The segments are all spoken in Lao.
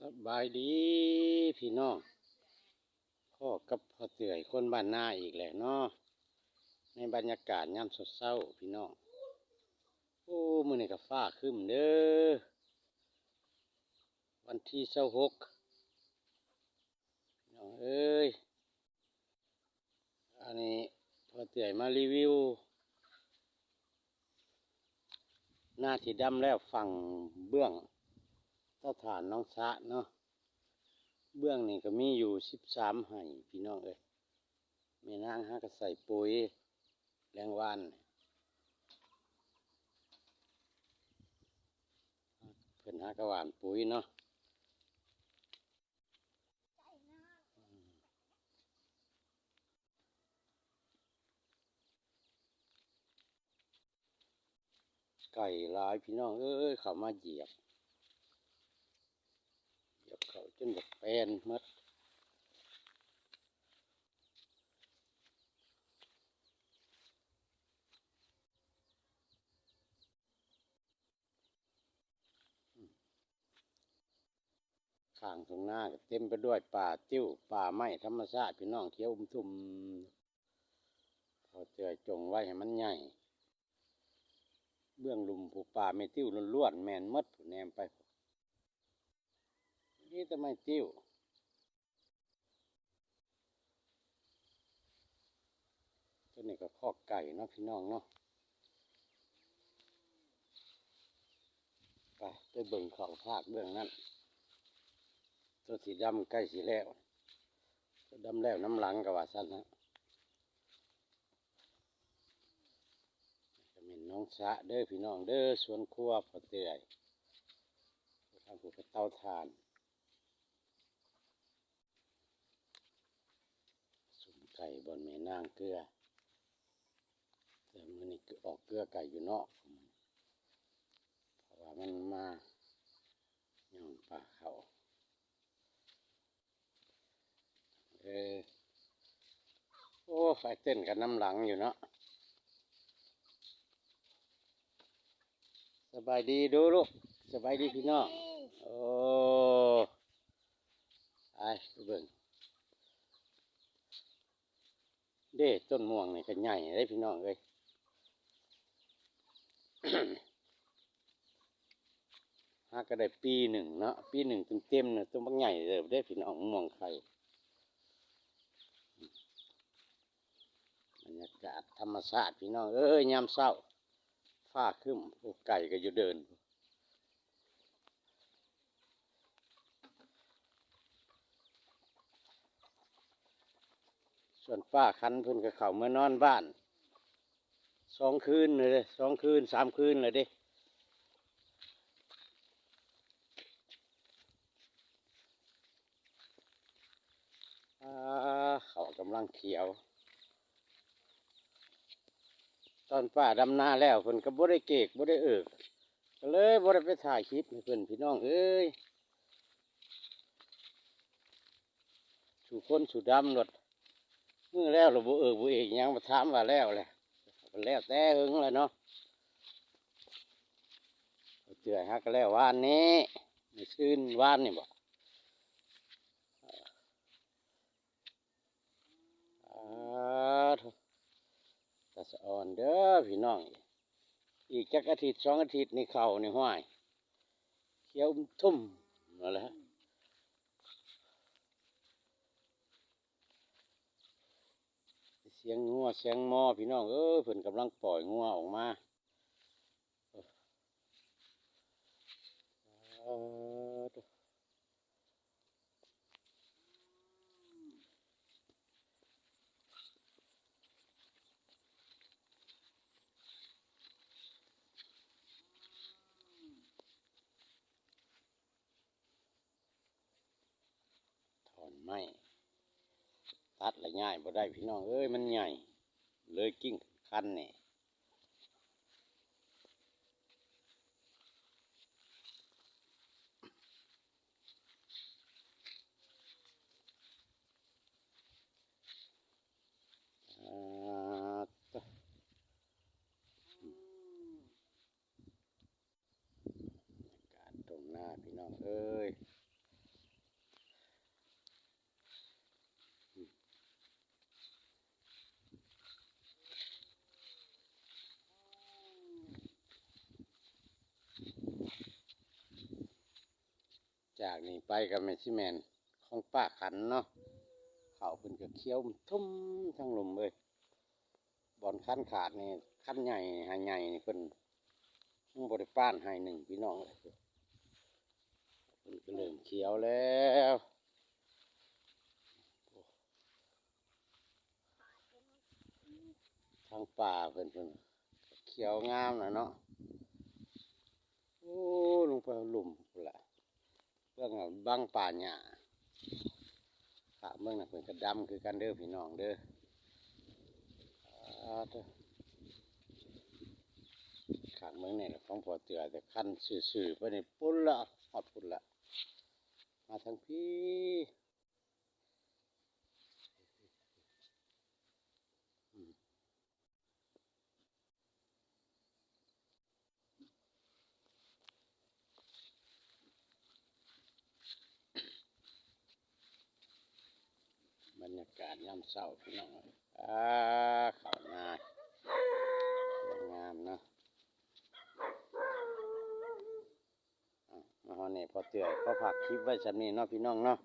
ສະບາຍດີພີ່ນ້ອງ, ພໍ້ກັບພໍ່ເຕີຍຄົນບ້ານນາອີກແລ້ວເນາະ ໃນບັນຍາກາດຍາມເຊົ້າໆ ພີ່ນ້ອງ. ໂອ້ ມື້ນີ້ກໍຟ້າຄຶ້ມເດີ້ ວັນທີຊາວຫົກ ພີ່ນ້ອງເອີຍ. ອັນນີ້ພໍ່ເຕີຍມາຣີວິວນາທີ່ດຳແລ້ວ ຝັ່ງເບື້ອງເຕົາຖ່ານໜອງສະເນາະ. ເບື້ອງນີ້ກໍມີຢູ່ສິບສາມໄຮ່ ພີ່ນ້ອງເອີຍ. ແມ່ນາງຫາກໍໃສ່ປຸ໋ຍແລງວານ ເພິ່ນຫາກໍຫວ່ານປຸ໋ຍເນາະ. ໄກ່ຫຼາຍພີ່ນ້ອງເອີຍ ເຂົ້າມາຢຽບ ຢຽບເຂົ້າຈົນຢາກແປນໝົດ. ຂ້າງທົ່ງນາກໍເຕັມໄປດ້ວຍປ່າຕິ້ວ ປ່າໄມ້ທຳມະຊາດ ພີ່ນ້ອງ, ຂຽວອຸ້ມທຸ່ມ. ເຂົາເຈື່ອຍຈົ່ງໄວ້ໃຫ້ມັນໃຫຍ່. ເບື້ອງລຸ່ມຜູ້ ປ່າໄມ້ຕິ້ວລ້ວນໆ ແມ່ນໝົດ ຜູ້ແນມໄປ ມີແຕ່ໄມ້ຕິ້ວ. ຕົວນີ້ກໍຄອກໄກ່ເນາະ ພີ່ນ້ອງເນາະ. ໄປ ໄປເບິ່ງເຂົ້າພາກເບື້ອງນັ້ນ. ຕົວສີດຳໃກ້ຊິແລ້ວ, ຕົວດຳແລ້ວນຳຫຼັງກໍວ່າຊັ້ນນະ. ກໍແມ່ນໜອງສະເດີ້ ພີ່ນ້ອງເດີ້, ສວນຄົວພໍ່ເຕືອຍ ທາງຜູ້ກໍເຕົາຖ່ານ. ສຸມໄກ່ບ່ອນແມ່ນາງເກືອ, ແຕ່ມື້ນີ້ອອກເກືອໄກ່ຢູ່ນອກ ເພາະວ່າມັນມາຍ້ອນປ່າເຂົ້າ. ເອີ ໂອ້ ອ້າຍເຕັ້ນກໍນຳຫຼັງຢູ່ເນາະ. ສະບາຍດີດູລູກ, ສະບາຍດີພີ່ນ້ອງ. ໂອ້ ໄປເບິ່ງເດ້ ຕົ້ນມ່ວງນີ້ກໍໃຫຍ່ເດ້ພີ່ນ້ອງເອີຍ. ຫາກໍໄດ້ປີໜຶ່ງເນາະ, ປີໜຶ່ງເຕັມໆນະ ຕົ້ນບັກໃຫຍ່ເລີຍເດ້ພີ່ນ້ອງ, ມ່ວງໄຂ່. ບັນຍາກາດທຳມະຊາດພີ່ນ້ອງເອີຍ ຍາມເຊົ້າ ຟ້າຄຶ້ມ. ໂອ້ ໄກ່ກໍຢູ່ເດີ່ນ. ສ່ວນປ້າຄັນເພິ່ນກໍເຂົ້າເມືອນອນບ້ານສອງຄືນເລີຍເດ້, ສອງຄືນສາມຄືນແລ້ວເດ້. ອ່າ ເຂົ້າກຳລັງຂຽວ. ຕອນປ້າດຳນາແລ້ວ ເພິ່ນກໍບໍ່ໄດ້ເກກ ບໍ່ໄດ້ເອິກ ກໍເລີຍບໍ່ໄດ້ໄປຖ່າຍຄລິບໃຫ້ເພິ່ນ ພີ່ນ້ອງເອີຍ. ສູ່ຄົນສູ່ດຳໂລດ, ມື້ແລ້ວລະບໍ່ເອິກບໍ່ເອກຫຍັງ, ມາຖາມວ່າແລ້ວແຫຼະ, ແລ້ວແຕ່ເຫິງແຫຼະເນາະ. ເຈື່ອຍຫາກໍແລ້ວວານນີ້, ມື້ຊືນວານນີ້ບໍ? ອາ ໂທ້ ຕາສະອອນເດີ້ພີ່ນ້ອງ, ອີກຈັກອາທິດສອງອາທິດນີ້ເຂົ້ານີ້ ຫ້ວຍ ຂຽວທຸ່ມນັ້ນແຫຼະ. ສຽງງົວສຽງມໍ ພີ່ນ້ອງເອີຍ, ເພິ່ນກຳລັງປ່ອຍງົວອອກມາ. ເອີ ທ່ອນໄມ້ຕັດລະຍ້າຍບໍ່ໄດ້ ພີ່ນ້ອງເອີຍ, ມັນໃຫຍ່ ເລີຍກິ້ງຄັນນີ້. ອາ ບັນຍາກາດທົ່ງນາ ພີ່ນ້ອງເອີຍ, ຈາກນີ້ໄປກໍແມ່ນ ຊິແມ່ນຂອງປ່າຄັນເນາະ ເຂົ້າເພິ່ນກໍຂຽວທຸ່ມທັງລຸ່ມເລີຍ. ບ່ອນຄັນຂາດນີ້ ຄັນໃຫຍ່ໃຫ້ໃຫຍ່ນີ້ ເພິ່ນຍັງບໍ່ໄດ້ປ້ານໃຫ້ໜຶ່ງ ພີ່ນ້ອງເອີຍ. ເພິ່ນກໍເລີ່ມຂຽວແລ້ວ. ທາງປ່າເພິ່ນ ເພິ່ນຂຽວງາມນະເນາະ. ໂອ້ ລົງໄປລຸ່ມພຸ້ນລະ ເບິ່ງເອົາບັງປ່າຫຍ້າ. ຂ້າງເບິ່ງນະ ເພິ່ນກໍດຳຄືກັນເດີພີ່ນ້ອງເດີ. ອາ ຂ້າງເບິ່ງນີ້ລະຂອງພໍ່ເຈືອຍ ແຕ່ຄັນຊື່ໆ ໄປນີ້ພຸ້ນລະ ຮອດພຸ້ນລະ ມາທາງພີ້. ບັນຍາກາດຍາມເຊົ້າພີ່ນ້ອງເອີຍ ອາ ເຂົ້ານາ ງາມເນາະ. ອາ ມາຮອດນີ້ພໍ່ເຕືອຍຂໍຝາກຄລິບໄວ້ສ່ຳນີ້ເນາະພີ່ນ້ອງເນາະ.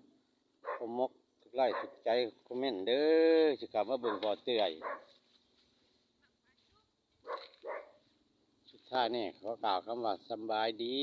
ຄົມມົກ ຖືກໄລ້ຖືກໃຈ ຄອມເມັນເດີ ຊິເຂົ້າມາເບິ່ງພໍ່ເຕືອຍ. ສຸດທ້າຍນີ້ຂໍກ່າວຄຳວ່າສຳບາຍດີ.